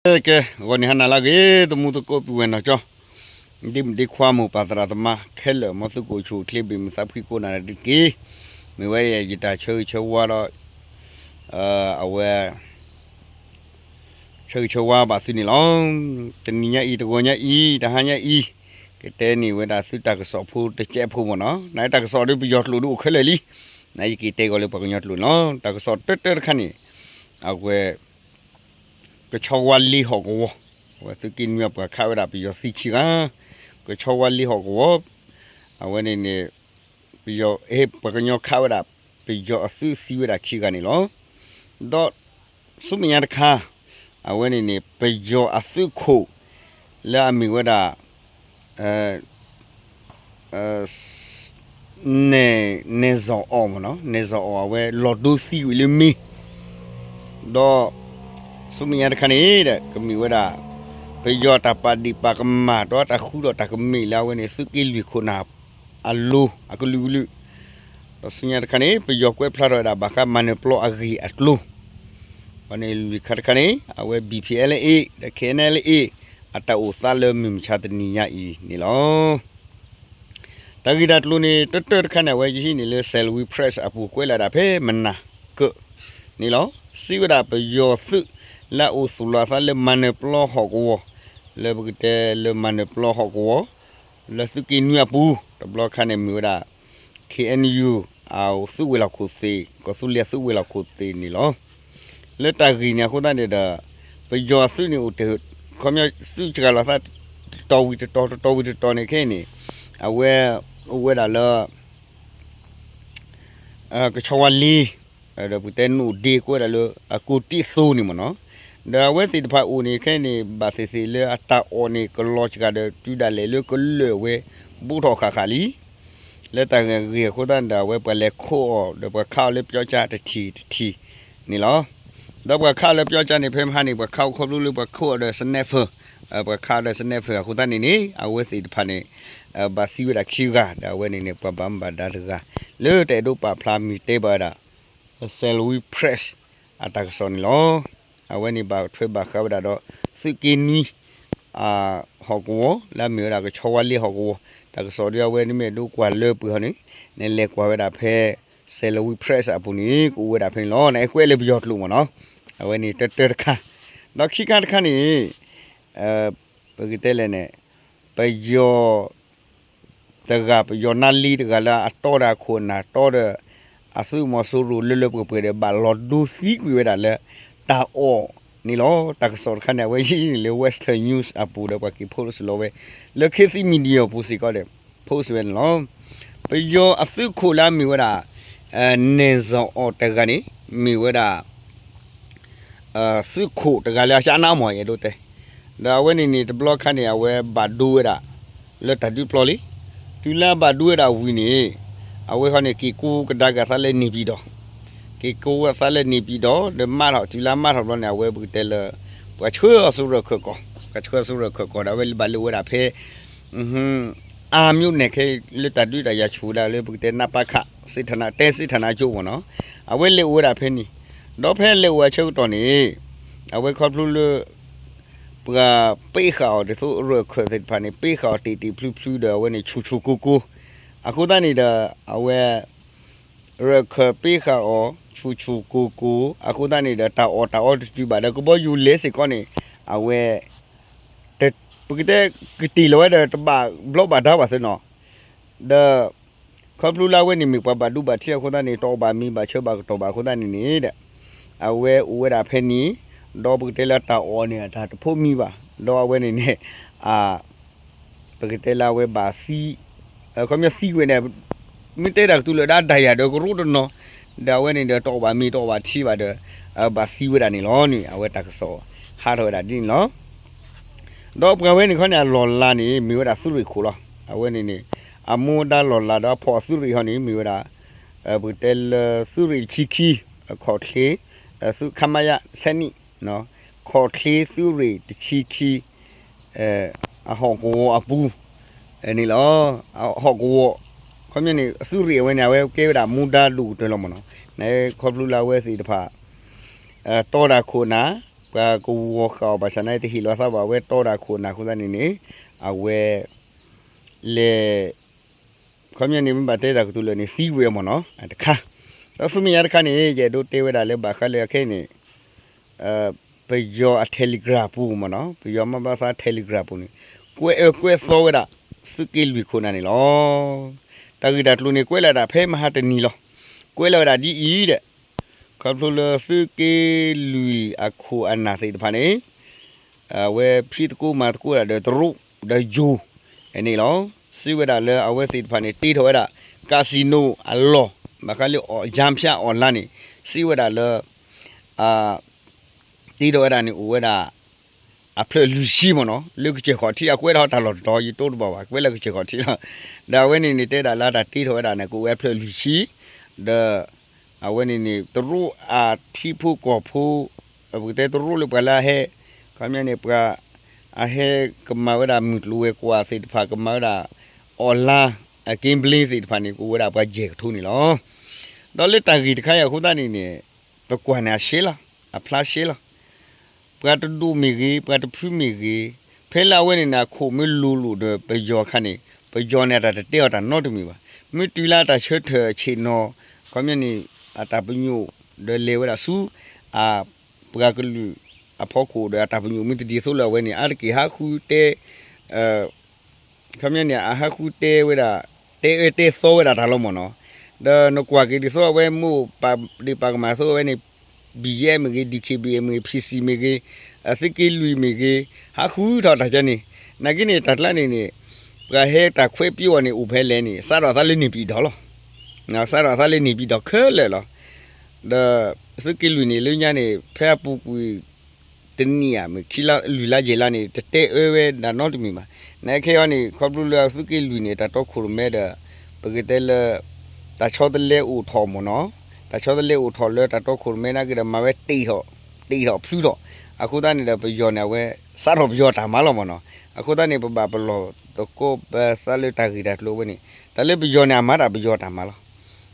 ကဲ ဂီၤနံၤဟါနၤလၢအဂ့ၤ သမူသကိးပုၢ်ဝဲၢ်နီၢ်ကၠီ ဒ့မုၣ်ဒ့ခွါ မိၢ်ပၢ်သရၣ်သမါခဲလၢာ် မ်သုကအိၣ်ဆူၣ်အိၣ်ချ့ ဘၣ်မုာ်သးဖှံကိးဂၤဒဲးတက့ၢ်. မ့ၢ်ဝဲယတၢ်ဆၢဂ့ၤဆၢဝါဒီး အဝဲ ဆၢဂ့ၤဆၢဝါဘၣ်သုန့ၣ်လီၤ. တနံၤညါအံၤ တဂီၤညါအံၤ တဟါညါအံၤ ကတဲန့ၢ်ဝဲဒၣ်သုတၢ်ကစီၣ်ဖိတစဲးဖိမ့ၢ်နီၤ. နတၢ်ကစီၣ်ဒီးပယီၤကျိာ်ဒုးအိၣ်ခဲလၢာ်လံ. နယက့ၤတဲဂီၤလၢပှၤကညီကျိာ်န့ၣ်လီၤ. တၢ်ကစီၣ်တၢတၢတခါန့ၣ် အဝဲ ကဆီဝါလ့ဟီၣ်ကဝီၤ အဝဲသုးက့နွံအပှၤခးဝဲဒၣ်ပယီၤသံခံဂၤ, ကဆီဝါလ့ဟီၣ်ကဝီၤ အဝဲန့ၣ်န့ၣ် ပယီၤ ပှၤကညီခးဝဲဒၣ် ပယီၤအသုးသံဝဲဒၣ်ခံဂၤန့ၣ်လီၤ. ဒီးဆူမဲာ်ညါတခါ အဝဲန့ၣ်န့ၣ် ပယီၤအသုးခိၣ် လၢအမ့ၢ်ဝဲဒၣ် နဲၣ် နဲၣ်စီၤအီၣ်မ့ၢ်နီၤ, နဲၣ်စီၤအီၣ် အဝဲလီၤဒိသံကွံာ်လၢမ့ၢ် ဒီး ဆူမဲာ်ညါတခါန့ၣ် ကမ့ၢ်ဝဲဒၣ် ပယီၤတၢ်ပာ်ဒ့ၣ်ပာ်ကမၣ် ဒီးတၢ်ဃူဒီးတၢ်ကမ့ၢ်လၢအဝဲန့ၣ် သုးက့လွံၢ်ခိၣ်နၢ်အလိၤ အကလုာ်ကလုာ် ဒီးဆူညါတခါန့ၣ် ပယီၤကွဲးဖျါထီၣ်ဝဲဒၣ်ဘၣ်ဃး မၤနၢၤပျီအဂ့ၢ်အကျိၤ အဝဲန့ၣ်လွံၢ်ခါတခါန့ၣ် အဝဲ ဘံၣ်ဖံၣ်အဲလ်အ့ ဒီး ခ့ၣ်အဲၣ်အဲလ်အ့ အတၢ်အိၣ်သးလၢမုၢ်မဆါတနံၤညါအံၤန့ၣ်လီၤ. တၢ်ဂ့ၢ်တၢ်ကျိၤန့ၣ် တၢတၢတခါန့ၣ် အဝဲယဟံးန့ၢ်လၢ Salween Press အပူၤ ကွဲးလီၤဒၣ်ဖဲမနၤကၢၢ်န့ၣ်လီၤ. စံးဝဲဒၣ်ပယီၤသုး လၢအအိၣ်သူၣ်လီၤအသးလၢမၤနၢၤပျီဟီၣ်ကဝီၤ လၢပကတဲလၢမၤနၢၤပျီဟီၣ်ကဝီၤ လၢသုးက့နွံအပူၤ တဘျီခါန့ၣ်မ့ၢ်ဝဲဒၣ် ခ့ၣ်အဲၣ်ယူၣ် အသုးဝဲၤလီၢ်ခိၣ်သ့ၣ် ကီၢ်သူလ့ၤအသုးဝဲၤလီၢ်ခိၣ်သ့ၣ်န့ၣ်လီၤ. လၢတၢ်ဂ့ၢ်န့ၣ်အဃိသတးန့ၣ်ဒီး ပယီၤအသုးန့ၣ်အိၣ်တ့ၢ် ခီပညီသုးစှၤလီၤသး တတီၤဝံၤတတီၤ တတီၤဝံၤတတီၤန့ၣ်ခဲအံၤန့ၣ် အဝဲ အိၣ်ဝဲဒၣ်လၢ ကဆီဝါလ့ ဒီးပကတဲနိၣ်ဒ့ ကိးဝဲဒၣ်လၢအကိးတံၢ်သိန့ၣ်မ့ၢ်နီၤ. ဒီးအဝဲသ့ၣ်တဖၣ်အိၣ်န့ၣ်ခဲအံၤန့ၣ် ဘၣ်သ့ၣ်သ့ၣ်လၢအတၢ်အီၣ်န့ၣ် ကလီၤစှၤဒီးတုၤဒၣ်လဲာ်လၢကလၢာ်ဝဲ ဘူးထီၣ်ဃၣ်ဃၣ်လံ လၢတၢ်ဂ့ၢ်အဃိသတးန့ၣ်ဒီး အဝဲပှၤလဲၤခိးအီၤ ဒီးပှၤခးအီၤလၢပျီကၠါတထံၣ်တထံၣ်န့ၣ်လီၤ. ဒီးပှၤခးအီၤလၢပျီကၠါန့ၣ် ဖဲမဟါန့ၣ် ပှၤခးအီၤခီဖျိလၢပှၤခိးအီၤဒီး sniper ပှၤခးအီၤဒီး sniper အဃိသတးန့ၣ်န့ၣ် အဝဲသ့ၣ်တဖၣ်န့ၣ် ဘၣ်သံဝဲဒၣ်ခံဂၤ ဒီးအဝဲန့ၣ်န့ၣ် ပှၤဘၣ်မူဘၣ်ဒါတဂၤ လၢတအဲၣ်ဒိးပာ်ဖျါမံၤတဲဘၣ်ဝဲဒၣ် Salween Press အတၢ်ကစီၣ်န့ၣ်လီၤ. အဝဲန့ၣ်ဘၣ်ထွဲဘၣ်ဃးဝဲဒၣ်ဒီး သုးက့နွံ ဟီၣ်ကဝီၤ လၢအမ့ၢ်ဝဲဒၣ်ကဆီဝါလ့ဟီၣ်ကဝီၤ တၢ်ကစီၣ်ဒီးအဝဲန့ၣ်မ့ၢ်ဒိကွၢ်လၢပှဲၤဟီန့ၣ် နလဲၤကွၢ်ဝဲဒၣ်ဖဲ Salween Press အပူၤန့ၣ် ကအိၣ်ဝဲဒၣ်ဖဲန့ၣ်လီၤ. နအဲၣ်ကွဲးလၢပယီၤကျိာ်မ့ၢ်နီၤ. အဝဲန့ၣ်တၢတၢတခါ ဒီးခံခါတခါန့ၣ် ပကတဲလဲၣ်န့ၣ် ပယီၤ တဂၤ ပယီၤနါလံတဂၤလၢအတီဒီးအခိၣ်အနၢ်တီဒီး အသုးမီၤစိရိၤလၢလၢပှဲၤပှဲၤဒီး ဘၣ်လီၤဒိသံကွံာ်ဝဲဒၣ်လၢ တၢ်အီၣ်န့ၣ်လီၤ. တၢ်ကစီၣ်တခါန့ၣ် အဝဲဟံးန့ၢ်လၢ Western News အပူၤဒီးပှၤက့ၤ post လီၤဝဲ လၢ ခေတ်သစ် Media အပူၤစ့ၢ်ကီးဒီး post ဝဲန့ၣ်လီၤ. ပယီၤအသုးခိၣ်လၢအမ့ၢ်ဝဲဒၣ် နဲၣ်စီၤအီၣ်တဂၤန့ၣ် မ့ၢ်ဝဲဒၣ် သုးခိၣ်တဂၤလၢအကနးမီၢ် ယအဲၣ်ဒိးတဲ, ဒီးအဝဲန့ၣ်န့ၣ် တဘျီခါန့ၣ် အဝဲဘၣ်ဒိဝဲဒၣ် လၢတၢ်ဒုးပျီလံ. တုၤလၢအဘၣ်ဒိဝဲဒၣ်ဝံၤန့ၣ် အဝဲဃီန့ၣ် က့ၤကိးကဒါက့ၤအသးလၢ နေပြည်တော်, က့ၤကိးအသးလၢ နေပြည်တော် ဒီးမၢထီၣ် တုၤလၢအမၢထီၣ်ဘျီန့ၣ် အဝဲပကတဲလၢ ပှၤဆှၢအီၤဆူရၢၢ်ခၢၣ်ကီၢ်, ပှၤဆှၢအီၤဆူရၢၢ်ခၢၣ်ကီၢ်ဒီး အဝဲဘၣ်လဲၤအိၣ်ဝဲဒၣ်ဖဲ အါမြို့နယ် ခဲလၢတၢ်ဒုးတၢ်ယၤဆူၣ်ဝဲဒၣ်လၢပကတဲ နပခ စစ်ဌာန တိုင်းစစ်ဌာနချုပ် မ့ၢ်နီၤ, အဝဲလဲၤအိၣ်ဝဲဒၣ်ဖဲန့ၣ်, ဒီးဖဲလဲၤအိၣ်အဆၢကတီၢ်န့ၣ် အဝဲခီဖျိလၢ ပှၤပ့းဃာ်အီၤဒ်သိးရၢၢ်ခၢၣ်သ့ၣ်တဖၣ်န့ၣ် ပ့းဃာ်အီၤတ့ၢ်တ့ၢ်ဖျုးဖျုးဒီး အဝဲန့ၣ်ဆူၣ်ဆူၣ်ကိၢ်ကိၢ်, အဃိသတးန့ၣ်ဒီး အဝဲ ရၢၢ်ခၢၣ်ပ့းဃာ်အီၤ ဆူၣ်ဆူၣ်ကိၢ်ကိၢ်, အဃိသတးန့ၣ်ဒီး တၢ်အီၣ်တၢ်အီတတုၤဘၣ်ဒီး ကဘီယူၤလဲၤစ့ၢ်ကီးန့ၣ် အဝဲ ပကတဲ ကတ့ၢ်လီၤဝဲဒီး တဘၣ်ဘျီဘၣ်ဒါဘၣ်သ့နီၤ, ဒီး ခီဖျိလၢအဝဲန့ၣ်မ့ၢ်ပှၤဘၣ်ဒိဘၣ်ထံးအဃိသတးန့ၣ် တအီၣ်ဘၣ်မ့ၤဘၣ်ဆၢဘၣ်ကတီၢ်ဘၣ်အဃိသတးန့ၣ်န့ၣ်ဒီး အဝဲအိၣ်ဝဲဒၣ်ဖဲန့ၣ်, ဒီးပကတဲလၢတၢ်အီၣ်န့ၣ် အတၢ်တဖိးမံဘၣ်, ဒီးအဝဲန့ၣ်န့ၣ် အ ပကတဲလၢအဝဲဘၣ်သံ, ခီပညီသံကွံာ်န့ၣ် မ့ၢ်တဲတၢ်ကတူၢ်လၢဒၣ်ဒါယၤဒီးကရူၢ်တနီၤ, ဒီးအဝဲန့ၣ်ဒီးတအီၣ်ဘၣ်မ့ၤတအီၣ်ဘၣ်ထံဘၣ်ဒီး ဘၣ်သံဝဲဒၣ်န့ၣ်လီၤန့ၣ် အဝဲတၢ်ကစီၣ်ဟးထီၣ်ဝဲဒၣ်ဒ်န့ၣ်လီၤ. ဒီးပှၤဝဲန့ၣ်ခီန့ၣ် အလီၢ်လၤန့ၣ် မ့ၢ်ဝဲဒၣ်သုးရ့ၣ်ခိၣ်လီၤ. အဝဲန့ၣ်န့ၣ် အမူဒါလီၢ်လၤဒီးအဖီၣ်အသုးရ့ၣ်ဟီန့ၣ် မ့ၢ်ဝဲဒၣ် ပကတဲလၢသုးရ့ၣ်တဆံခံ အခီၣ်ချ့ သုး ခမရ ဆယ်နှစ် ခီၣ်ချ့သုးရ့ၣ်တဆံခံ အဟီၣ်ကဝီၤအပူၤန့ၣ်လီၤ. အဟီၣ်ကဝီၤ ခီပညီန့ၣ် သုးရ့ၣ်အဝဲန့ၣ် အဝဲကဲဝဲဒၣ်မူဒါဒိၣ်ကတၢၢ်လီၤမ့ၢ်နီၤ. နခီဖျိလၢအဝဲသ့ၣ်တဖၣ် တီဒၣ်ခိၣ်နၢ် ပှၤကဝီၤဃာ်အီၤဘၣ်ဆၣ်နာ်က့ တဟ့ၣ်လီၤသးဘၣ် အဝဲတီဒီးအခိၣ်အနၢ်အဃိသတးန့ၣ်န့ၣ် အဝဲ လဲၤ ခီပညီန့ၣ် မ့ၢ်ဘၣ်တဲတၢ်ကတိၤလၢာ်န့ၣ် သံကွံာ်အီၤမ့ၢ်နီၤ တခါ, ဒီးဆူမဲာ်ညါတခါန့ၣ် ယအဲၣ်ဒိးတဲဝဲဒၣ်လၢဘၣ်ဃးလၢအခဲအံၤန့ၣ် ပယီၤအ Telegram ပူၤမ့ၢ်နီၤ ပယီၤမါဘၣ်သါ Telegram ပူၤန့ၣ် ကွဲးအၢကွဲးသီဝဲဒၣ် သုးက့လွံၢ်ခိၣ်နၢ်န့ၣ်လီၤ. တၢ်ဂ့ၢ်တၢ်ကျိၤန့ၣ် ကွဲးလီၤဝဲဒၣ်ဖဲမဟါတနံၤလီၤ. ကွဲးလီၤဝဲဒၣ်ဒ်အံၤဒီး ခီဖျိလၢသုးက့လွံၢ်အခိၣ်အနၢ်သ့ၣ်တဖၣ်န့ၣ် အဝဲဖံးသကိးမၤသကိးဒၣ်ဒီးတရူးဒီးယိၤ အန့ၣ်လီၤ. စံးဝဲဒၣ်လၢအဝဲသ့ၣ်တဖၣ်န့ၣ် တ့ထီၣ်ဝဲဒၣ် casino အလီၢ် ဘၣ်ဃးလၢ ယါဖၠါအီၣ်လါန့ၣ် စံးဝဲဒၣ်လၢ တ့ထီၣ်ဝဲဒၣ်န့ၣ် အိၣ်ဝဲဒၣ် အဖျၢၣ်လွံၢ်ဆံမ့ၢ်နီၤ လၢကစၢၢ်ခီၣ်ထံး အကွဲးထီၣ်တၢ်လီၢ်တတီၤ ယတိတဘၣ်ဘၣ် ကွဲးလၢကစၢၢ်ခီၣ်ထံးလီၤ. ဒီးအဝဲန့ၣ်န့ၣ် တဲဒၣ်လၢတၢ်တ့ထီၣ်ဝဲဒၣ်န့ၣ် ကအိၣ်ဝဲအဖျၢၣ်လွံၢ်ဆံ ဒီး အဝဲန့ၣ်န့ၣ် တရူးအထံဖိကီၢ်ဖိ ပကတဲတရူးလၢပှၤလၢအဟဲ ခီပညီန့ၣ် ပှၤ အဟဲကမၤဝဲဒၣ်မုၢ်ကျိၤဝဲၤကွာ်သ့ၣ်တဖၣ် ကမၤဝဲဒၣ် online အ gambling သ့ၣ်တဖၣ်န့ၣ် ကအိၣ်ဝဲဒၣ်ပှၤယဲၢ်ကထိန့ၣ်လီၤ. ဒီးလၢတၢ်ဂ့ၢ်တခါအံၤအဃိသတးန့ၣ်န့ၣ် ပကွၢ်န့ၣ်အရှဲလီၤ အဖျါရှဲလီၤ ပှၤတဒိၣ်မ့ၢ်ဂ့ၤ ပှၤတဖုမ့ၢ်ဂ့ၤ ဖဲလၢအဝဲန့ၣ်န့ၣ် အခိၣ်မ့ၢ်လိၤလိၤဒီးပယီၤအခါန့ၣ် ပယီၤန့ၣ်အတၢ်တတဲအီၤတၢ်နီတမံၤဘၣ်. မ့ၢ်တုၤလၢအတၢ်ဆၢထၢၣ်ဆ့ၣ်နီၤ ခီပညီန့ၣ် အတၢ်ပညိၣ်ဒီးလဲၤဝဲဒၣ်ဆူ ပှၤကလုာ်အဖီခိၣ်ဒီးအတၢ်ပညိၣ်မ့ၢ်တဒ်သိးလၢအဝဲန့ၣ် အါတက့ၢ်ဟးဃုတဲ ခီပညီန့ၣ် အဟးဃုတဲဝဲဒၣ် တဲအၢတဲသီဝဲဒၣ်တၢ်လီၤမ့ၢ်နီၤ. ဒီးနကွၢ်က့ၤဒ်သိးအဝဲမိၢ်ပာ်ဒ့ၣ်ပာ်ကမၣ်သိးအဝဲန့ၣ် ဘံၣ်ယဲၢ်မ့ၢ်ဂ့ၤ ဒီးခ့ဘံၣ်အ့ၣ်မ့ၢ်ဂ့ၤ ဖံၣ်စံၣ်မ့ၢ်ဂ့ၤ အသုးက့လွံၢ်မ့ၢ်ဂ့ၤ ဟးဃုထီၣ်တၢ်ကဲန့ၣ် နာ်က့န့ၣ် တၢ်ကျါန့ၣ်န့ၣ် ပှၤဟဲတၢ်ခွဲးပျိအီၤန့ၣ် အိၣ်ဖဲလဲၣ်န့ၣ် စးထီၣ်သးလၢန့ၣ်ပံၤဒီးလီၤ. စးထီၣ်သးလၢန့ၣ်ပံၤဒီးခဲလၢာ်လီၤ. ဒီးသုးက့လွံၢ်န့ၣ် လၢညါန့ၣ် ဖဲအပူၤကွံာ် တနံၣ်ဧါ မ့ၢ်ခံလါလွံၢ်လါယဲၢ်လါန့ၣ် တတဲအၢဝဲဒၣ်နီတမံၤဘၣ်. နာ်က့ခဲအံၤန့ၣ် ခီဖျိလၢသုးက့လွံၢ်န့ၣ် တၢ်တီခိၣ်ရိၣ်မဲဒီး ပကတဲလၢ တၢ်ဆီတလဲအိၣ်ထီၣ်မ့ၢ်နီၤ, တၢ်ဆီတလဲအိၣ်ထီၣ်လၢတၢ်တီခိၣ်ရိၣ်မဲနာ်က့ဒီး မၤဝဲတ့ၢ်ထီၣ် တ့ၢ်ထီၣ်ဖျုးထီၣ်, အဃိသတးန့ၣ်ဒီး ပယီၤန့ၣ် အဝဲစးထီၣ်ပယီၤတၢ်မၤလီၤမ့ၢ်နီၤ. အဃိသတးန့ၣ် ပဘၣ်ပလီၢ်သကိးပသးလၢတၢ်ဂ့ၢ်တၢ်ကျိၤဝဲန့ၣ် တၢ်လၢပယီၤန့ၣ် အမၤတၢ်ပယီၤတၢ်မၤလီၤ.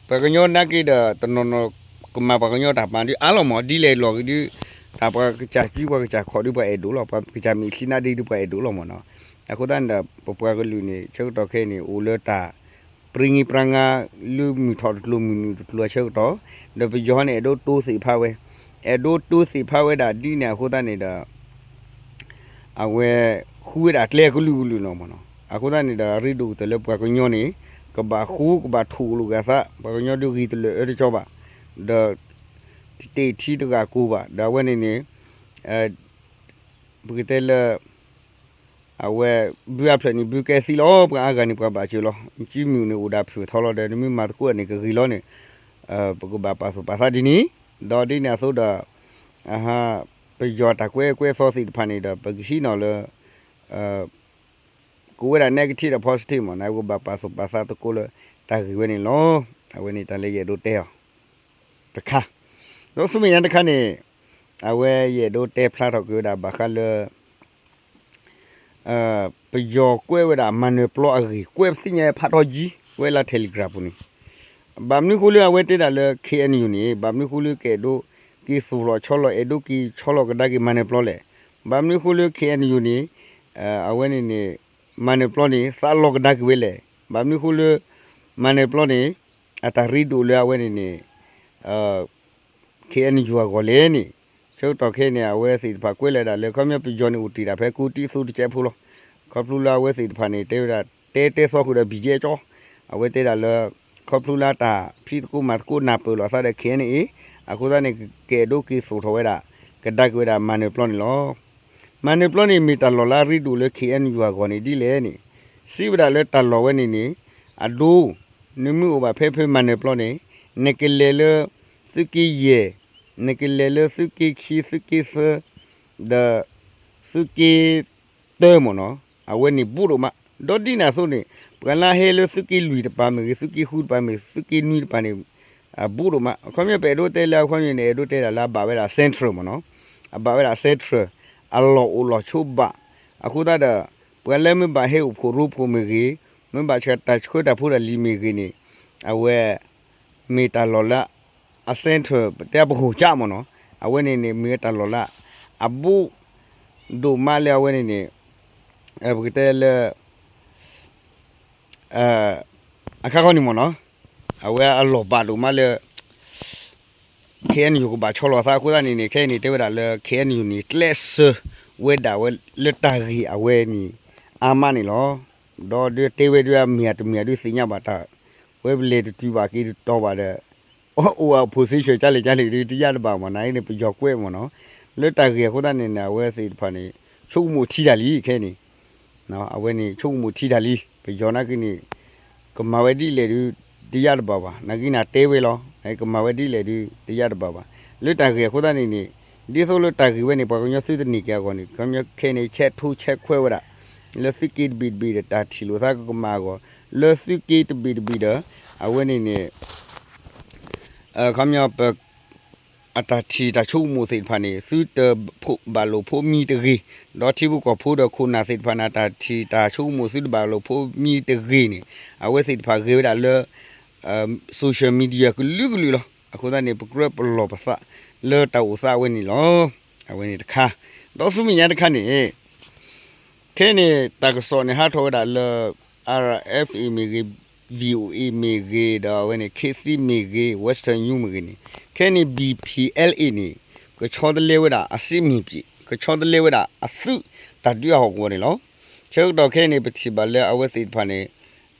ပှၤကညီနာ်က့ဒီး တနီၤနီၤကမၤပှၤကညီတၢ်မၤဒ်အါလီၤမး ဒ်လဲၣ်လီၤက့ၤဒုး တၢ်ပှၤကစၢ်စုပှၤကစၢ်ခီၣ်ဒုးပှၤအဲၣ်ဒိးလီၤ, ပှၤကစၢ်မ့ၢ်ချံနါဒ့ဒုးပှၤအဲၣ်ဒိးလီၤမ့ၢ်နီၤ. အဃိသတးန့ၣ်ဒီး ပပှၤကလုာ်န့ၣ် ဆၢကတီၢ်ခဲအံၤန့ၣ် အိၣ်လၢတၢ်ပြံငံပြါငါ လၢမုၢ်ထီၣ်တကျိၤမုၢ်နုာ်တကျိၤအဆၢကတီၢ်, ဒီးပယီၤန့ၣ် အဲၣ်ဒိးတိသ့ၣ်ဖးဝဲ, အဲၣ်ဒိးတိသ့ၣ်ဖးဝဲဒၣ်ဒ်န့ၣ်အဃိသတးန့ၣ်ဒီး အဝဲဃုဝဲဒၣ်ကျဲကလုာ်ကလုာ်လီၤမ့ၢ်နီၤ. အဃိသတးန့ၣ်ဒီး အရ့ဒိၣ်ကတၢၢ်လၢပှၤကညီန့ၣ် ကဘၣ်ဃူကဘၣ်ထိၣ်လိာ်က့ၤအသး, ပှၤကညီဒုးဂ့ၤတလၢာ်အၢတကီဘၣ်, ဒီးတတဲထံတဂၤကိၢ်ဘၣ်, ဒီးအဝဲန့ၣ်န့ၣ် ပကတဲလၢ အဝဲ ဘုအါဖျၢၣ်န့ၣ် ဘုကဲသံလီၤ, ပှၤအါဂၤန့ၣ် ပှၤဘၣ်စၢၤလီၤ, ကမုၢ်န့ၣ်အိၣ်ဒၣ်ဖုၣ်ထီလီၤဒီး နမ့ၢ်မၤသကိးန့ၣ် ကဂ့ၤလီၤန့ၣ် ပကဘၣ်ပာ်သူၣ်ပာ်သးဒ်န့ၣ်, ဒီးဒ်န့ၣ်အသိးဒီး ပယီၤတၢ်ကွဲးကွဲးသီသ့ၣ်တဖၣ်န့ၣ်ဒီး ပကဟံးနီၤလၢ ကဝဲဒၣ် negative ဒီး positive မ့ၢ်နီၤ, ပကဘၣ်ပာ်သူၣ်ပာ်သးသကိးလၢတၢ်ဂ့ၢ်ဝဲန့ၣ်လီၤ. အဝဲန့ၣ်တၢ်လၢယအဲၣ်ဒိးတဲအီၤ တခါ, ဒီးဆူမဲာ်ညါတခါန့ၣ် အဝဲယအဲၣ်ဒိးတဲဖျါထီၣ်က့ၤဝဲဒၣ်ဘၣ်ဃးလၢ ပယီၤကွဲးဝဲဒၣ်မၤနၢၤပျီအဂ့ၢ် ကွဲးပသ့ၣ်ညါဖးထီကံ ဝဲလၢ Telegram ပူၤန့ၣ်, ဘၣ်မနုၤဃိလၢအဝဲတဲဒၣ်လၢ KNU န့ၣ် ဘၣ်မနုၤဃိလၢကအဲၣ်ဒိးက့ၤသူၣ်လီၤဆီလီၤ အဲၣ်ဒိးက့ၤဆီလီၤကဒါက့ၤမၤနၢၤပျီလဲၣ်. ဘၣ်မနုၤဃိလၢ KNU န့ၣ် အဝဲန့ၣ်န့ၣ် မၤနၢၤပျီန့ၣ် သးလီၤကဒါက့ၤဝဲလဲၣ်. ဘၣ်မနုၤဃိလၢ မၤနၢၤပျီန့ၣ် အတၢ်ရ့ဒိၣ်လၢအဝဲန့ၣ်န့ၣ် KNU အဂီၢ်လဲၣ်န့ၣ်, ဆၢကတီၢ်ခဲအံၤန့ၣ် အဝဲသ့ၣ်တဖၣ်ကွဲးလီၤဒၣ်လၢ ခီပညီပယီၤန့ၣ်အိၣ်တ့ၢ်ဒၣ်ဖဲကိးတံၢ်အသိးတကဲးဖိလီၤ. ခီဖျိလၢအဝဲသ့ၣ်တဖၣ်န့ၣ် တဲဝဲဒၣ် တဲတဲသီဃုာ်ဒီး ဘံၣ်ယဲၢ်ကၠီ, အဝဲတဲဒၣ်လၢ ခီဖျိလၢတၢ်ဖံးသကိးမၤသကိးနၢ်ပၢၢ်လိာ်အသးဒီး KNA အဃိသတးန့ၣ် ကအဲၣ်ဒိးက့ၤသူၣ်ထီၣ်ဝဲဒၣ် ကဒါက့ၤဝဲဒၣ်မၤနၢၤပျီန့ၣ်လီၤ. မၤနၢၤပျီန့ၣ် မ့ၢ်တၢ်လီၢ်လၢအရ့ဒိၣ်လၢ KNU အဂီၢ်န့ၣ်ဒ်လဲၣ်န့ၣ်, စံးဝဲဒၣ်လၢတၢ်လီၢ်ဝဲန့ၣ်န့ၣ် အဒိ နမ့ၢ်အိၣ်ဘၣ်ဖဲဖဲမၤနၢၤပျီန့ၣ် နကလဲၤလၢ သုးက့ယဲၢ်, နကလဲၤလၢသုးက့ခံ သုးက့သၢ, ဒီး သုးက့တၢမ့ၢ်နီၤ, အဝဲန့ၣ်ဘူးဒိၣ်မး. ဒီးဒ်န့ၣ်အသိးန့ၣ် ပှၤလၢဟဲလၢသုးက့လွံၢ်တပၤမ့ၢ်ဂ့ၤ, သုးက့ဃုတပၤမ့ၢ်ဂ့ၤ, သုးက့နွံတပၤန့ၣ် အဘူးဒိၣ်မး. အခီပညီပအဲၣ်ဒိးတဲလၢအခီပညီန့ၣ် အဲၣ်ဒိးတဲဒၣ်လၢအဘၣ်ဝဲဒၣ် central မ့ၢ်နီၤ, အဘၣ်ဝဲဒၣ် central အလီၢ်အိၣ်လီၢ်ဆိးဘၣ်. အဃိသတးဒီး ပှၤလၢမ့ၢ်ဘၣ်ဟဲအိၣ်ဖှိၣ်ရိဖှိၣ်မ့ၢ်ဂ့ၤ, မ့ၢ်ဘၣ်ဆှၢတၢ်ဆှၢတၢ်ဖိတၢ်လံၤမ့ၢ်ဂ့ၤန့ၣ် အဝဲ မ့ၢ်တၢ်လီၢ်လၢ အ central ပတဲပဟိၣ်ကၠၢ်မ့ၢ်နီၤ, အဝဲန့ၣ်န့ၣ် မ့ၢ်ဝဲတၢ်လီၢ်လၢ အဘူးဒိၣ်မးလၢအဝဲန့ၣ်န့ၣ် ပကတဲလၢ အခါခီန့ၣ်မ့ၢ်နီၤ, အဝဲအလီၢ်ဘၣ်ဒိၣ်မးလၢ ခဲအံၤန့ၣ် ယကဘၣ်ဆီလီၤသးအဃိသတးန့ၣ်န့ၣ် ခဲအံၤန့ၣ် တဲဝဲဒၣ်လၢ ခဲအံၤန့ၣ် န့ၣ် ကျဲးစၢးဝဲဒၣ်ဝဲလၢတၢ်ဂ့ၢ်အဝဲန့ၣ် အါမးန့ၣ်လီၤ. ဒီးဒုးတဲဝဲဒၣ်အမ့ၢ်အတမ့ၢ်အဒုးသ့ၣ်ညါဘၣ်တၢ် ဝဲပလဲၤတတုၤဘၣ်က့ၤတတီၤဘၣ်ဒီး အိၣ်အ position ကလဲၣ်ကလဲၣ်ဒုး တယၢ်တဘၣ်မ့ၢ်နီၤ, န့ၣ် ပယီၤကွဲးမ့ၢ်နီၤ, လၢတၢ်ဂ့ၢ်အဃိသတးန့ၣ်န့ၣ် အဝဲသ့ၣ်တဖၣ်န့ၣ် ဆိကမိၣ်ထံတၢ်လံ ခဲအံၤန့ၣ် အဝဲန့ၣ် ဆိကမိၣ်ထံတၢ်လံ, ပယီၤနာ်က့န့ၣ် ကမၤဝဲဒ်လဲၣ်ဒုး တယၢ်တဘၣ်ဘၣ်, နာ်က့န့ၣ်တဲဝဲလီၤ, ကမၤဝဲဒ်လဲၣ်ဒုး တယၢ်တဘၣ်ဘၣ်. လၢတၢ်ဂ့ၢ်အဃိသတးန့ၣ်န့ၣ် ဒ်သိးလၢတၢ်ဂ့ၢ်ဝဲန့ၣ် ပှၤကညီသုတန့ၢ်က့ၤအဂီၢ်န့ၣ် ခီပညီခဲအံၤန့ၣ် ဆဲးထိဆဲးခွဲးဝဲဒၣ် လၢသုးက့တဘ့ၣ်တဘ့ၣ်ဒီး တၢ်ထံၣ်လိာ်သးကကမၤအဂီၢ်, လၢသုးက့တဘ့ၣ်တဘ့ၣ်ဒီး အဝဲန့ၣ်န့ၣ် ခီပညီပ အတၢ်ထံၣ်တၢ်ဆိကမိၣ်သ့ၣ်တဖၣ်န့ၣ် သုတဘၣ်လိာ်ဖိးမံတဂ့ၤ, ဒီးထံဖိကီၢ်ဖိဒီးခိၣ်နၢ်သ့ၣ်တဖၣ်န့ၣ် တၢ်ထံၣ်တၢ်ဆိကမိၣ်သုတဘၣ်လိာ်ဖိးမံတဂ့ၤန့ၣ် အဝဲသ့ၣ်တဖၣ်ဂ့ၤဝဲဒၣ်လၢ social media ကလုာ်ကလုာ်လီၤ. အဃိသတးန့ၣ် ပကြၢးပလီၢ်ပသးလၢတၢ်အိၣ်သးအဝဲန့ၣ်လီၤ. အဝဲန့ၣ်တခါ, ဒီးဆူမဲာ်ညါတခါန့ၣ် ခဲအံၤန့ၣ် တၢ်ကစီၣ်န့ၣ်ဟးထီၣ်ဝဲဒၣ်လၢ RFA မ့ၢ်ဂ့ၤ, VOA မ့ၢ်ဂ့ၤ, ဒီးအဝဲန့ၣ် ခေတ်သစ် မ့ၢ်ဂ့ၤ, Western News မ့ၢ်ဂ့ၤန့ၣ် ခဲအံၤန့ၣ် BPLA န့ၣ် ကဆီတလဲဝဲဒၣ် အစစ်မြေပြင်, ကဆီတလဲဝဲဒၣ်အသုးတၢ်ဒုးအဟီၣ်ကဝီၤန့ၣ်လီၤ. ဆၢကတီၢ်ခဲအံၤန့ၣ် ပထံၣ်ဘၣ်လၢအဝဲသ့ၣ်တဖၣ်န့ၣ်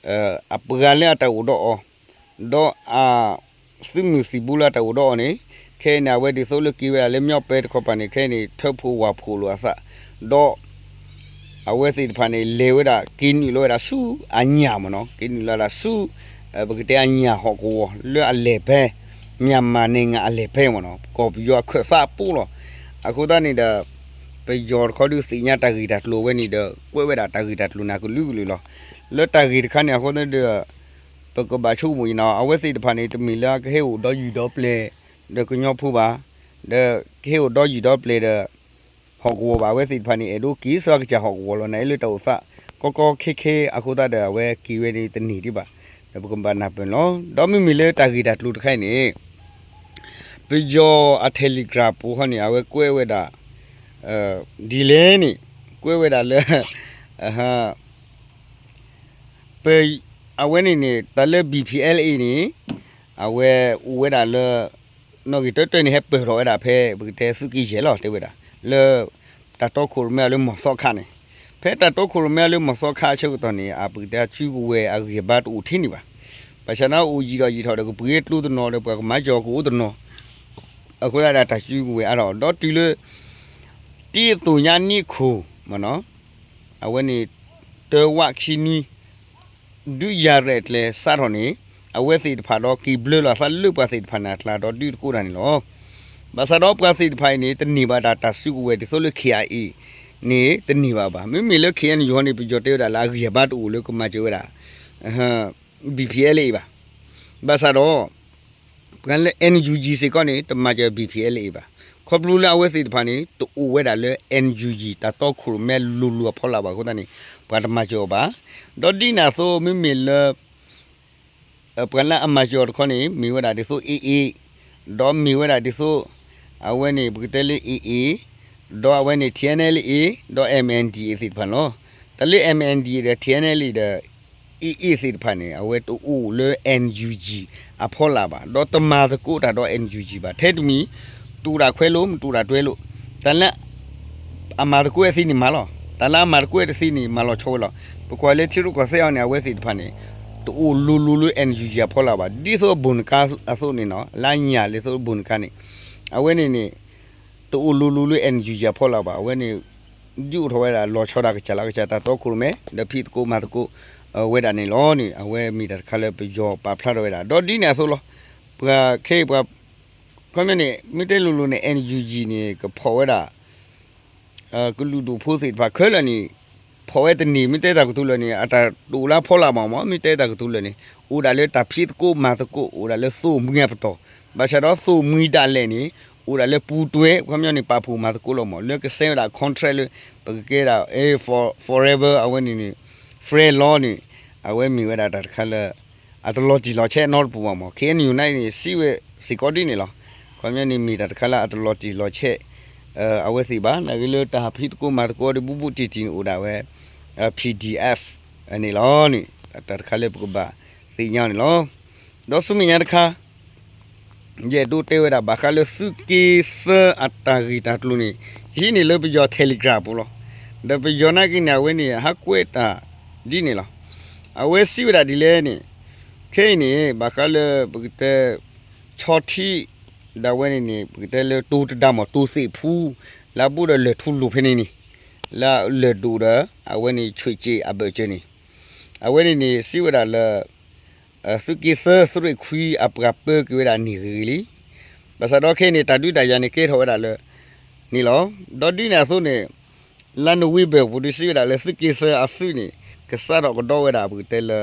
အပှၤလၢအတၢ်အိၣ်ဒီးအီၤ ဒီးအ သုးမုၢ်သံၣ်ဘိလၢအတၢ်အိၣ်ဒီးအီၤန့ၣ် ခဲအံၤန့ၣ် အဝဲဒ်သိးလၢက့ၤဝဲဒၣ်လၢ မြောက်ပိုင်း တခီပၤန့ၣ် ခဲအံၤန့ၣ် ထၢဖှိၣ်ဝၣ်ဖှိၣ်လိာ်အသး ဒီး အဝဲသ့ၣ်တဖၣ်န့ၣ် လဲၤဝဲဒၣ် က့ၤနုာ်လီၤဝဲဒၣ်ဆူအညၣ်မ့ၢ်နီၤ, က့ၤနုာ်လီၤဝဲဒၣ်ဆူ ပကတဲအညၣ်ဟီၣ်ကဝီၤလၢအလဲၤဖဲ မြန်မာနိုင်ငံအလဲၤဖဲမ့ၢ်နီၤ, ကီၢ်ပယီၤအခၢၣ်သးအပူၤလီၤ. အဃိသတးန့ၣ်ဒီး ပယီၤတခီဒုးသ့ၣ်ညါတၢ်ဂ့ၢ်တၢ်ကျိၤဝဲန့ၣ်ဒီး ကွဲးဝဲဒၣ်တၢ်ဂ့ၢ်တၢ်ကျိၤန့ၣ်ကလုာ်ကလုာ်လီၤ. လၢတၢ်ဂ့ၢ်တခါန့ၣ် အဃိသတးဒီး ပကဘၣ်ဆိကမိၣ်အံၤနီၤ, အဝဲသ့ၣ်တဖၣ်န့ၣ် တမ့ၢ်လၢကဟဲအိၣ်ဒီးယုၢ်ဒီးပျဲၤ ဒီးကညီဖိဘၣ်, ဒီးကဟဲအိၣ်ဒီးယုၢ်ဒီးပျဲၤဒီး ဟီၣ်ကဝီၤဘၣ်, အဝဲသ့ၣ်တဖၣ်န့ၣ် အဲၣ်ဒိးက့ၤဆူအကစၢ်ဟီၣ်ကဝီၤလီၤ. နာ်အံၤလၢတၢ်အိၣ်သး ကီကီခဲခဲအဃိသတးဒီး အဝဲက့ၤဝဲန့ၣ်တန့ၢ်ဒံးဘၣ်, ဒီးပကဘၣ်နၢ်ပၢၢ်န့ၣ်လီၤ. ဒီးမ့မ့ၢ်လၢတၢ်ဂ့ၢ်တၢ်ကျိၤတခါအံၤန့ၣ် ပယီၤအ Telegram ပူၤဃီန့ၣ် အဝဲကွဲးဝဲဒၣ် ဒ်လဲၣ်န့ၣ် ကွဲးဝဲဒၣ်လၢ ပ အဝဲန့ၣ်န့ၣ် တၢ်လၢ BPLA န့ၣ် အဝဲအိၣ်ဝဲဒၣ်လၢ နီၣ်ဂံၢ်တၢတၢန့ၣ် ဟဲပၢၢ်ထီၣ်ဝဲဒၣ်ဖဲ ပကတဲသုးက့ယဲၢ်လီၤ တဲဝဲဒၣ် လၢ တၢ်တီခိၣ်ရိၣ်မဲအီၤလၢမီၢ်သီခါန့ၣ်, ဖဲတၢ်တီခိၣ်ရိၣ်မဲအီၤလၢမီၢ်သီခါအဆၢကတီၢ်န့ၣ် အပကတဲအစုကဝဲၤအဂံၢ်အဘါတအိၣ်ထဲန့ၣ်ဘၣ်. ဘၣ်ဆၣ်န့ၣ်အိၣ်ယံာ်ထီၣ်ယံာ်ထီၣ်ဒီး ကပှ့ၤကျိတနီၤဒီး ပှၤကမၤစၢၤအီၤကအိၣ်တနီၤ အဃိသတးဒီးတၢ်စုကဝဲၤအါထီၣ် ဒီးတုၤလၢ တ့အသိၣ်ညါနံၣ်ခိၣ် မ့ၢ်နီၤ, အဝဲန့ၣ် တၢဝးခံနွံ ဒုးယၤရဲၣ်ကျဲၤစးထီၣ်န့ၣ် အဝဲသ့ၣ်တဖၣ်ဒီးက့ၤဘျၢလီၤအသးလၢပှၤသ့ၣ်တဖၣ်န့ၣ်အကျါဒီးဒုးသကိးတၢ်န့ၣ်လီၤ. ဘၣ်ဆၣ်ဒီးပှၤသ့ၣ်တဖၣ်အံၤန့ၣ် တန့ၢ်ဘၣ်ဒၣ်တၢ်စုကဝဲၤဒ်သိးလၢ KIA န့ၣ် တန့ၢ်ဘၣ်ဘၣ်. မ့မ့ၢ်လၢ KNU န့ၣ် ပယီၤတဲဝဲဒၣ်လၢအဂံၢ်အဘါတအိၣ်လၢကမၤစၢၤဝဲဒၣ် BPLA ဘၣ်. ဘၣ်ဆၣ်ဒီး ပှၤလၢ NUG စ့ၢ်ကီးန့ၣ် တမၤစၢၤ BPLA ဘၣ်. ခီဖျိလၢအဝဲသ့ၣ်တဖၣ်န့ၣ် တအိၣ်ဝဲဒၣ်လၢ NUG တၢ်တီခိၣ်ရိၣ်မဲလိၤလိၤအဖီလာ်ဘၣ်အဃိသတးန့ၣ် ပှၤတမၤစၢၤအီၤဘၣ်. ဒီးဒ်န့ၣ်အသိး မ့မ့ၢ်လၢ ပှၤလၢအမၤစၢၤအီၤတခီန့ၣ် မ့ၢ်ဝဲဒၣ်ဒ်သိး AA ဒီးမ့ၢ်ဝဲဒၣ်ဒ်သိး အဝဲန့ၣ် ပကတဲလၢ AA ဒီးအဝဲန့ၣ် TNLA ဒီး MNDAA သ့ၣ်တဖၣ်န့ၣ်လီၤ. တၢ်လၢ MNDAA ဒီး TNLA ဒီး AA သ့ၣ်တဖၣ်န့ၣ် အဝဲတအိၣ်လၢ NUG အဖီလာ်ဘၣ်, ဒီးတမၤသကိးတၢ်ဒီး NUG ဘၣ်. ထဲတမံၤ တူၢ်တၢ်ခွဲးလိာ် မတူၢ်တၢ်တွဲလိာ်, တၢ်လၢ အမၤသကိးဝဲသ့န့ၣ်မၤလီၤ, တၢ်လၢအမၤသကိးဝဲတသ့န့ၣ် မၤလီၤဆီဝဲလီၤ. ပကွၢ်လၢထံရူၢ်ကီၢ်သဲးအံၤန့ၣ် အဝဲသ့ၣ်တဖၣ်န့ၣ် တအိၣ်လိၤလိၤလၢ NUG အဖီလာ်ဘၣ်. ဒ်သိးဘိၣ်နကါအသိးန့ၣ်နီၤ, လၢညၣ်လၢသိးဘိၣ်နကါန့ၣ် အဝဲန့ၣ်န့ၣ် တအိၣ်လိၤလိၤလၢ NUG အဖီလာ်ဘၣ်. အဝဲန့ၣ် ဒုးအိၣ်ထီၣ်ဝဲဒၣ်လီၤဆီဒၣ်ကစၢ်လၢကစၢ်တၢ်တီခိၣ်ရိၣ်မဲ ဒီးဖံးသကိးမၤသကိး ဝဲဒၣ်န့ၣ်လီၤန့ၣ် အဝဲမ့ၢ်တၢ်တခါလၢပယီၤပာ်ဖျါထီၣ်ဝဲဒၣ်. ဒီးဒ်န့ၣ်အသိးလီၤ. ပှၤခဲအံၤပှၤ ခီပညီန့ၣ် မ့ၢ်တဲလိၤလိၤန့ၣ် NUG န့ၣ် ကဖီၣ်ဝဲဒၣ် ကလုာ်ဒူၣ်ဖိသ့ၣ်တဖၣ်ခဲလၢာ်န့ၣ် ဖီၣ်ဝဲတန့ၢ် မ့ၢ်တဲတၢ်ကတိၤလၢာ်န့ၣ် အတၢ်တအိၣ်လၢအဖီလာ်ဘၣ်မး မ့ၢ်တဲတၢ်ကတိၤလၢာ်န့ၣ် အိၣ်ဒၣ်လၢတၢ်ဖံးသကိးမၤသကိး အိၣ်ဒၣ်လၢသိၣ်မှံအပတီၢ်, ဘၣ်ဆၣ်ဒီးသိၣ်မှံဒၣ်လဲာ်န့ၣ် အိၣ်ဒၣ်လၢပူၤတွဲ ခီပညီန့ၣ် ပာ်ဖှိၣ်မၤသကိးလီၤမး လၢကဆဲးဝဲဒၣ် contract လၢ ပကကဲဒၣ် forever အဝဲန့ၣ်န့ၣ် friend လီၤန့ၣ် အဝဲမ့ၢ်ဝဲဒၣ်တၢ်တခါလၢ အတလီၤတံၢ်လီၤဆဲးနီတပူၤဘၣ်မး KNU န့ၣ်န့ၣ် စံးဝဲစ့ၢ်ကီးဒ်န့ၣ်လီၤ. ခီပညီန့ၣ်မ့ၢ်တၢ်တခါလၢအတလီၤတံၢ်လီၤဆဲး အဝဲသ့ၣ်ဘၣ် နာ်ဂ့ၤလၢတၢ်ဟးဖံးသကိးမၤသကိးဒီးဘူးဘူးတံၢ်တံၢ်န့ၣ်အိၣ်ဒၣ်ဝဲ PDF န့ၣ်လီၤန့ၣ် တၢ်တခါလၢပကဘၣ်သ့ၣ်ညါန့ၣ်လီၤ. ဒီးဆူမဲာ်ညါတခါ ယအဲၣ်ဒိးတဲဝဲဒၣ်ဘၣ်ဃးလၢသုးက့သၢအတၢ်ဂ့ၢ်တၢ်ကျိၤန့ၣ် ယဟံးန့ၢ်လၢပယီၤ Telegram ပူၤလီၤ. ဒီးပယီၤနာ်က့န့ၣ် အဝဲန့ၣ်ဟးကွဲးတၢ်ဒ်န့ၣ်လီၤ. အဝဲစံးဝဲဒၣ်ဒ်လဲၣ်န့ၣ် ခဲအံၤန့ၣ် ဘၣ်ဃးလၢပကတဲ ဆီထံ ဒၣ်ဝဲန့ၣ်န့ၣ် ပကတဲလၢတိၤတဒါမ့ၢ် တိၤသ့ၣ်ဖူ လၢအဘူးဒီးလၢၢ်ထူလိၤဖဲန့ၣ်န့ၣ် လၢလၢၢ်ဒိၣ်ဒီး အဝဲန့ၣ်ဆှဲးစ့အဘၢၣ်စၢၤန့ၣ် အဝဲန့ၣ်န့ၣ် စံးဝဲဒၣ်လၢ သုးက့သၢသုးရ့ၣ်ခွံအပှၤပၢက့ၤဝဲဒၣ်န့ၣ်ဂ့ၤဂ့ၤလံ. ဘၣ်ဆၣ်ဒီးခဲအံၤန့ၣ် တၢ်ဒုးတၢ်ယၤန့ၣ်ကဲထီၣ်ဝဲဒၣ်လၢ န့ၣ်လီၤ. ဒီးဒ်န့ၣ်အသိးန့ၣ် လါနိၣ်ဝ့ဘၢၣ်ပူၤဒုး စံးဝဲဒၣ်လၢသုးက့သၢအသုးန့ၣ် ကစးထီၣ်ကဒီးဝဲဒၣ် ပကတဲလၢ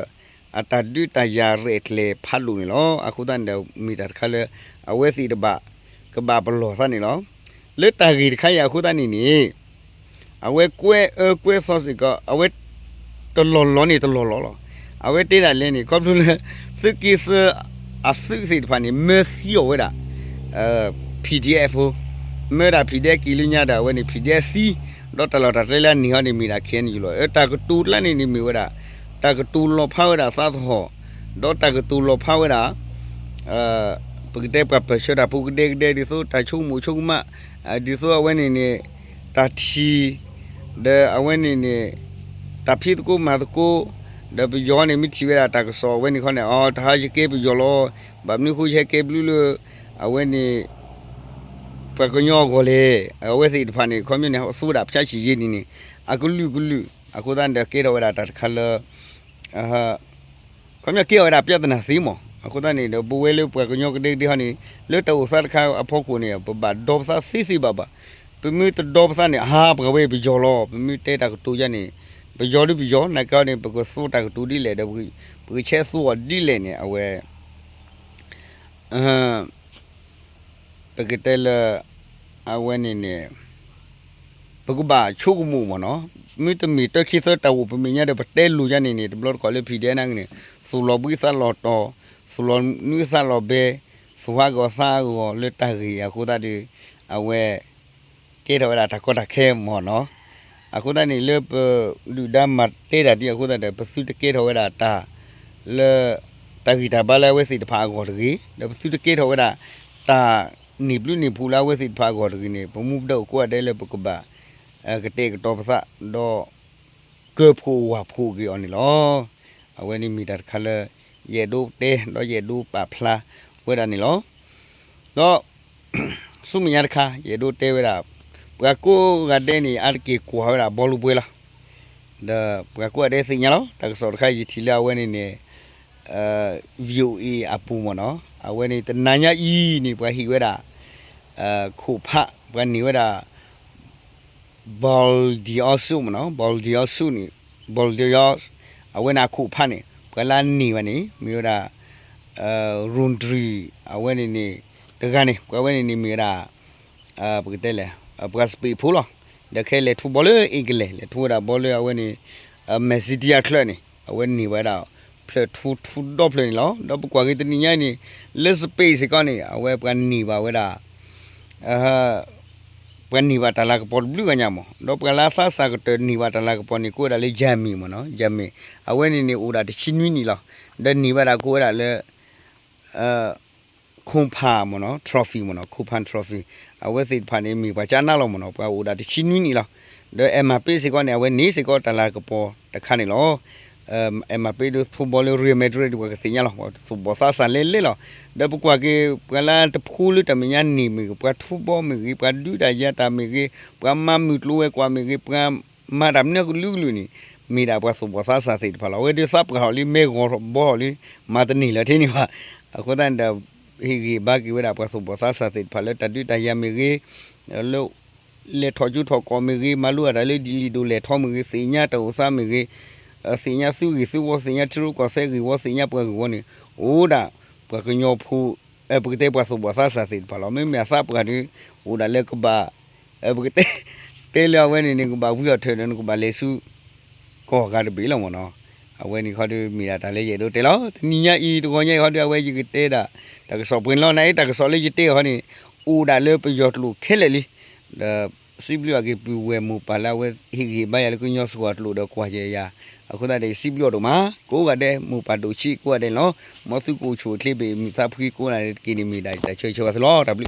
အတၢ်ဒုးတၢ်ယၤရဲၣ်ကျဲၤဖးဒိၣ်န့ၣ်လီၤ. အဃိသတးန့ၣ်ဒီး မ့ၢ်တၢ်တခါလၢ အဝဲသ့ၣ်တဘၣ် ကဘၣ်ပလီၢ်သးန့ၣ်လီၤ. လၢတၢ်ဂ့ၢ်တခါအံၤအဃိသတးန့ၣ်န့ၣ် အဝဲကွဲးအၢကွဲးသီစ့ၢ်ကီး အဝဲ တလီၢ်လီၤန့ၣ်တလီၢ်လီၤလီၤ. အဝဲတဲဒၣ်လဲၣ်န့ၣ် ခီဖျိလၢ သုးက့သၢအသုးသ့ၣ်တဖၣ်န့ၣ် မၢသံအီၤဝဲဒၣ် PDF ဖိ, မၢဒၣ် PDF က့ၤလၢညါဒီး အဝဲန့ၣ် PDF သံ, ဒီးတၢ်လီၢ်တၢ်ကျဲလၢအန့ၢ်ဟီန့ၣ် မ့ၢ်ဒၣ် ခဲအံၤန့ၣ် ယူၢ်လီၤ. အတၢ်ကတိၤကျါန့ၣ်န့ၣ်မ့ၢ်ဝဲဒၣ် တၢ်ကတိၤလီၤဖးဝဲဒၣ်သးသဟီၣ်, ဒီးတၢ်ကတိၤလီၤဖးဝဲဒၣ် ပကတဲပှၤပၢၢ်ဆၢတၢ်ဖိကဒဲကဒဲ ဒ်သိးတၢ်ဆိကမိၣ်ဆိကမး, ဒ်သိးအဝဲန့ၣ်န့ၣ် တၢ်ထံၣ် ဒီးအဝဲန့ၣ်န့ၣ် တၢ်ဖံးသကိးမၤသကိး, ဒီးပယီၤန့ၣ် မ့ၢ်ထံၣ်ဝဲဒၣ်တၢ်ကစီၣ်အဝဲန့ၣ်ခီန့ၣ် အီ တဟါယကဲပယီၤလီၤ, ဘၣ်မနုၤဃိယဟဲကဲဘျုးလၢ အဝဲန့ၣ် ပှၤကညီအဂီၢ်လဲၣ်, အဝဲသ့ၣ်တဖၣ်န့ၣ် ခီပညီန့ၣ် သူဝဲဒၣ်ဖၠၣ်ဆံၣ်ယဲၢ်နံၤန့ၣ် အကလုာ်ကလုာ်, အဃိသတးန့ၣ်ဒီးကဲထီၣ်ဝဲဒၣ်တၢ်တခါလၢ ခီပညီကဲထီၣ်ဝဲဒၣ် ပြဿနာ သ့မး, အဃိသတးန့ၣ်ဒီး ပဝဲလၢပှၤကညီကဒဲကဒဲဟီန့ၣ် လၢတၢ်အိၣ်သးတခါအဖီခိၣ်န့ၣ် ပဘၣ်ဒီပသးသ့သ့ဘၣ်ဘၣ်, ပမ့ၢ်တဒီပသးန့ၣ် အါ ပှၤဝဲပယီၤလီၤ, ပမ့ၢ်တဲတၢ်ကတိၤယါန့ၣ် ပယီၤဒုပယီၤ နာ်က့န့ၣ် ပကသူတၢ်ကတိၤဒ်လဲၣ်ဒီး ပကဆဲးသူအီၤဒ်လဲၣ်န့ၣ် အဝဲ ပကတဲလၢ အဝဲန့ၣ်န့ၣ် ပကဘၣ်ဆိကမိၣ်မးနီၤ, မ့တမ့ၢ်တၢ်ခံသၢတၢ်အိၣ် ပမဲာ်ညါဒီး ပတဲလိၤယါန့ၣ်န့ၣ် တဘျီတခီၣ်လၢ PDF နာ်က့န့ၣ် သူၣ်လီၤဘှံးသးလီၤတီၤ, သူၣ်လီၤနွံသးလီၤဘဲ, သူၣ်ဟးဂီၤသးဂီၤလၢတၢ်ဂ့ၢ်အဃိသတးဒီး အဝဲ ကဲထီၣ်ဝဲဒၣ်တၢ်ကီတၢ်ခဲမးနီၤ. အဃိသတးန့ၣ် လၢပဒုၣ်ဒါမၤတဲတၢ်ဒ်အဃိသတးဒီး ပသုတကဲထီၣ်ဝဲဒၣ်တၢ်လၢ တၢ်ဂံၢ်တၢ်ဘါလၢအဝဲသ့ၣ်တဖၣ်အဂီၢ်တဂ့ၤ, ဒီးပသုတကဲထီၣ်ဝဲဒၣ် တၢ်န့ၢ်ဘျုးန့ၢ်ဖှိၣ်လၢအဝဲသ့ၣ်တဖၣ်အဂီၢ်တဂ့ၤန့ၣ် ပမူပဒါအိၣ်ကိးဂၤဒဲးလၢပကဘၣ် ကတဲာ်ကတီၤပသး ဒီး ကၢဖှိၣ်ဝၢ်ဖှိၣ်က့ၤအီၤန့ၣ်လီၤ. အဝဲန့ၣ်မ့ၢ်တၢ်တခါလၢ ယအဲၣ်ဒိးတဲ ဒီးယအဲၣ်ဒိးပာ်ဖျါဝဲဒၣ်န့ၣ်လီၤ. ဒီး ဆူမဲာ်ညါတခါ ယအဲၣ်ဒိးတဲဝဲဒၣ် ပှၤကိးဂၤဒဲးန့ၣ် အါတက့ၢ်ကွၢ်ဝဲဒၣ်ဘီလူၤပွဲလီၤ. ဒီးပှၤကိးဂၤဒဲးသ့ၣ်ညါလီၤ တၢ်ကစီၣ်တခါယထံၣ်လၢအဝဲန့ၣ်န့ၣ် VOA အပူၤမ့ၢ်နီၤ, အဝဲန့ၣ်တနၤညါအံၤန့ၣ် ပှၤဟ့ၣ်ဝဲဒၣ် ခိၣ်ဖး ပှၤန့ၢ်ဝဲဒၣ် Bold Asia မ့ၢ်နီၤ, Bold Asia န့ၣ် Bold Asia အဝဲန့ၣ်အခိၣ်ဖးန့ၣ် ပှၤလၢအန့ၢ်ဘၣ်န့ၣ် မ့ၢ်ဝဲဒၣ် Rondri အဝဲန့ၣ်န့ၣ် တဂၤန့ၣ် ပှၤဝဲန့ၣ်န့ၣ်မ့ၢ်ဝဲဒၣ် ပကတဲလဲၣ် ပှၤစပ့းဖိလီၤ. ဒီးခဲလဲၤထူဘီလၢ England လဲၤထူဝဲဒၣ်ဘီလၢအဝဲန့ၣ် Man City အချၢန့ၣ် အဝဲန့ၢ်ဝဲဒၣ် ဖျၢၣ်ထူထူဒီဖျၢၣ်န့ၣ်လီၤ. ဒီးပကွၢ်က့ၤတနံၤညါအံၤန့ၣ် လၢစပ့းစ့ၢ်ကီးန့ၣ် အဝဲပှၤန့ၢ်ဘၣ်ဝဲဒၣ် ပှၤန့ၢ်ဘၣ်တၢ်လၤကပီၤတဘျုးဂၤညါမ့ၢ်, ဒီးပှၤလၢအသးစၢ်ကတၢၢ်န့ၢ်ဘၣ်တၢ်လၤကပီၤန့ၣ် ကိးဝဲဒၣ်လၢ Jamie မ့ၢ်နီၤ, Jamie အဝဲန့ၣ်န့ၣ် အိၣ်ဒၣ်တဆံနွံနံၣ်လီၤ. ဒီးန့ၢ်ဘၣ်ဒၣ်ကိးဝဲဒၣ်လၢ Copa မ့ၢ်နီၤ Trophy မ့ၢ်နီၤ Copa Trophy အဝဲသ့ၣ်တဖၣ်န့ၣ် မ့ၢ်ပှၤကနၣ်လီၤမ့ၢ်နီၤ ပှၤအိၣ်ဒၣ်တဆံနွံနံၣ်လီၤ. ဒီး Mbappé စ့ၢ်ကီးန့ၣ် အဝဲန့ၢ်စ့ၢ်ကီးတၢ်လၤကပီၤတခါန့ၣ်လီၤ. Mbappé ဒုးထူဘီလၢ Real Madrid ဒုးပှၤကသ့ၣ်ညါလီၤ ပှၤသူၣ်ဘီၣ်သးစၢ်လဲၣ်လဲၣ်လီၤ. ဒီးပကွၢ်က့ၤ ပှၤလၢတဖှူလၢတၢ်မဲာ်ညါန့ၢ်မ့ၢ်ဂ့ၤ ပှၤထူဘီမ့ၢ်ဂ့ၤ ပှၤဒုးတၢ်ယၤတၢ်မ့ၢ်ဂ့ၤ ပှၤမၤမုၢ်ကျိၤဝဲၤကွာ်မ့ၢ်ဂ့ၤ ပှၤမၤတၢ်မနုၤကလုာ်ကလုာ်န့ၣ် မ့ၢ်ဒၣ်ပှၤသူၣ်ဘီၣ်သးစၢ်သ့ၣ်တဖၣ်လီၤ. အဝဲဒုးသးပှၢ်ထီၣ်လံ မဲဂီၤဘီထီၣ်လံ မၤတန့ၢ်လၢၤထဲန့ၣ်ဘၣ်. အဃိသတးန့ၣ်ဒီး ဟ့ၣ်ဂံၢ်ဘါက့ၤဝဲဒၣ်ပှၤသူၣ်ဘီၣ်သးစၢ်သ့ၣ်တဖၣ်လၢတၢ်ဒုးတၢ်ယၤမ့ၢ်ဂ့ၤ လၢ လဲၤထီၣ်ကၠိထီၣ်ကီၢ်မ့ၢ်ဂ့ၤ မၤလိအတၢ်လၢဒ်လံာ်ဒိၣ်လဲၢ်ထီမ့ၢ်ဂ့ၤ သ့ၣ်ညါတၢ်အိၣ်သးမ့ၢ်ဂ့ၤ သ့ၣ်ညါသုးဂ့ၢ်သုးဝီ သ့ၣ်ညါထံရူၢ်ကီၢ်သဲးဂ့ၢ်ဝီ သ့ၣ်ညါပှၤဂ့ၢ်ဝီန့ၣ် အိၣ်ဒၣ်ပှၤကညီဖိ ပကတဲပှၤသူၣ်ဘီၣ်သးစၢ်သ့ၣ်တဖၣ်လီၤ. မ့မ့ၢ်အသးပှၢ်ဒုး အိၣ်ဒၣ်လၢကဘၣ် ပကတဲ တဲလၢအဝဲန့ၣ်န့ၣ် ကဘၣ်ဝံအီၣ်ထၢၣ်ဒီး နကဘၣ်လဲၤဆူ ကီၢ်ဂၤတဘ့ၣ်လီၤမ့ၢ်နီၤ. အဝဲန့ၣ်ခီဒုးမ့ၢ်ဒၣ်တၢ်လၢယအဲၣ်ဒိးတဲလီၤ. တနံၤညါအံၤ တဂီၤညါအံၤခီဒုး အဝဲယကတဲဒၣ် တၢ်ကစီၣ်ပှဲၤန့ၣ်လီၤ. နာ်အံၤတၢ်ကစီၣ်လၢယတဲအီၤခီန့ၣ် အိၣ်ဒၣ်လၢပယီၤကျိာ်ခဲလၢာ်လံ. ဒီးစံးဘျုးအီၤက့ၤ ပုၢ်ဝဲၢ်မိၢ်ပၢ်လၢအဝဲဟ့ၣ်ဂံၢ်ဟ့ၣ်ဘါယၤလၢကညီစှီၤအကျိာ်ဒီးကွၢ်ယဲယၤ, အဃိသတးဒီး ယစံးဘျုးအီၤဒိၣ်မး ကိးဂၤဒဲး မိၢ်ပၢ်ဒိၣ်ဆံးကိးဂၤဒဲးန့ၣ်လီၤ. မ်သုကအိၣ်ဆူၣ်အိၣ်ချ့ဘၣ် မုာ်သးဖှံကိးဂၤဒဲးတက့ၢ်န့ၣ် မ့ၢ်ဒၣ်ယတၢ်ဆၢဂ့ၤဆၢဝါသုလီၤ. တၢ်ဘျုး